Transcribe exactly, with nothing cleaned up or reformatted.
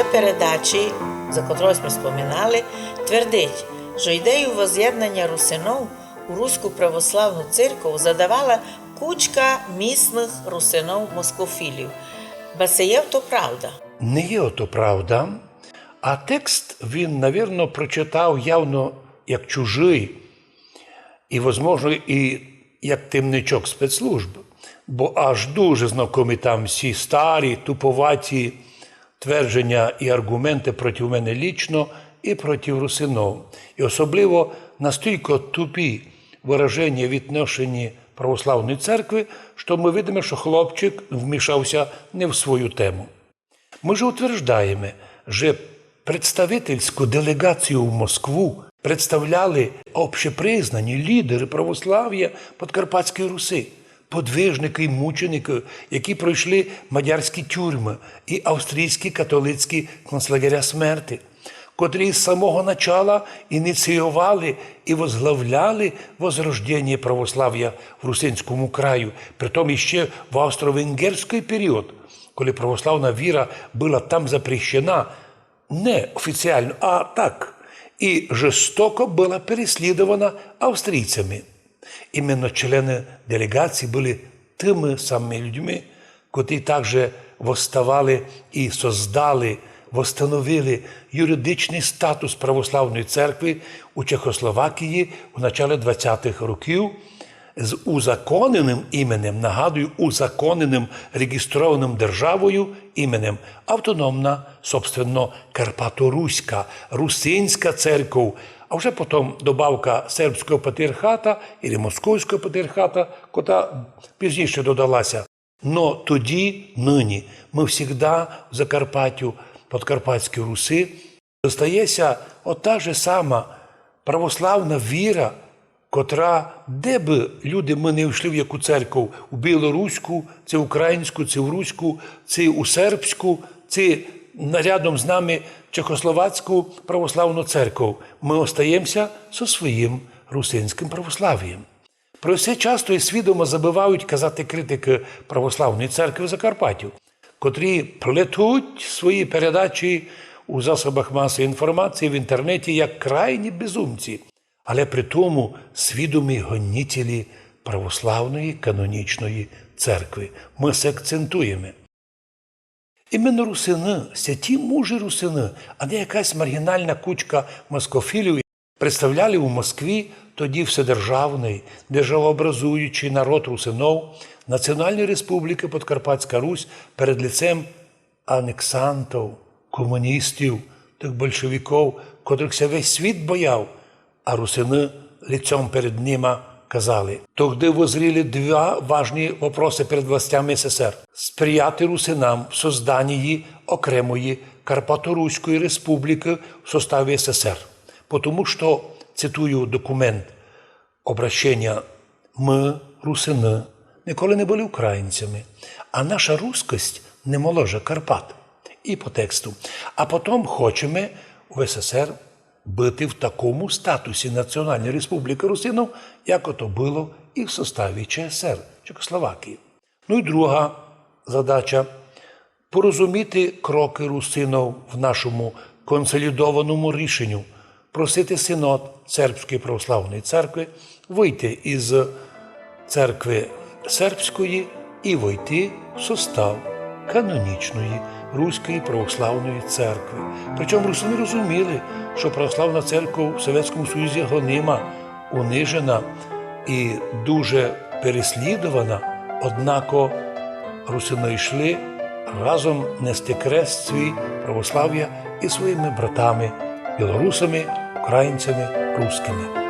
Передачі, за котру сьме споминали, твердить, што ідею воззєднаня русинов у Руську православну церкву задавала кучка місных русинов-москофілів. Ба се є то правда? Не є то правда. А текст він, навірно, прочитав явно як чужый. І, возможно, і як темничок спецслужб, бо аж дуже знакомі там всі старі, туповаті твердженя і арґументы проти мене лічно і проти русинов. І особливо настілько тупі выраженя в відношенні православної церкви, што мы видиме, што хлопчик вмішався не в свою тему. Мы же утверждаєме, же представительську делеґацію в Москву представляли общепризнані лідеры православія Подкарпатської Руси, подвижникы і мученикы, які пройшли мадярські тюрмы і австрійські католицькі концлагеря смерти, котрі з самого начала ініціовали і возглавляли возрожденя православія в русинському краю, притом іще в австро-венгерськый період, коли православна віра была там запрещена, не офіціално, а так, і жестоко была переслідована австрійцями. Іменно члены делеґації были тыми самыми людьми, котрі также восставали і создали, восстановили юридичный статус православної церкви у Чехословакії у начале двадцятых років з узаконеным іменем, нагадую, узаконеным, реґістрованым державою іменем Автономна, собственно, Карпаторуська, русинська церков, а вже потом добавка сербського патріархата і московського патріархата, котра пізніше додалася. Но тоді, нині, мы всегда в Закарпаттю, Подкарпатській Руси, зостається ота же сама православна віра, котра, де бы люди мы не йшли, в яку церков, у білоруську, ци українську, ци в руську, ци у сербську, ци на-, рядом з нами чехословацьку православну церков, мы остаємся со своїм русинськым православієм. Про се часто і свідомо забывають казати критикы православної церкви в Закарпаттю, котрі плетуть свої передачі у засобах масової інформації, в інтернеті як крайні безумці, але при тому свідомі гонітелі православної канонічної церкви. Мы се акцентуєме. Іменно русины, святі мужі русины, а не якась маргінальна кучка москофілів, представляли у Москві тоді вседержавный, державообразуючый народ русинов Національної Республікы Подкарпатська Русь перед лицем анексантов, комуністів, тых большевиков, котрых ся весь світ бояв, а русины лицьом перед нима казали. Тогды возріли два важні вопросы перед властями СССР: сприяти русинам в созданії окремої Карпаторуської республікы в составі СССР. Потому што, цитую документ, обращеня: «Мы, русины, николи не были українцями, а наша рускость не моложе Карпат». І по тексту. А потом хочеме в СССР быти в такому статусі Національної Республікы Русинов, як ото было і в составі ЧСР, Чехословакії. Ну і друга задача: порозуміти крокы русинов в нашому консолідованому рішеню, просити Синод Сербської православної церкви выйти із церкви сербської і войти в состав канонічної Руської православної церкви. Причому русины розуміли, што православна церква в Совєтському Союзі гонима, унижена і дуже переслідована, однако русины йшли разом нести крест свій православія із своїми братами білорусами, українцями, рускыми.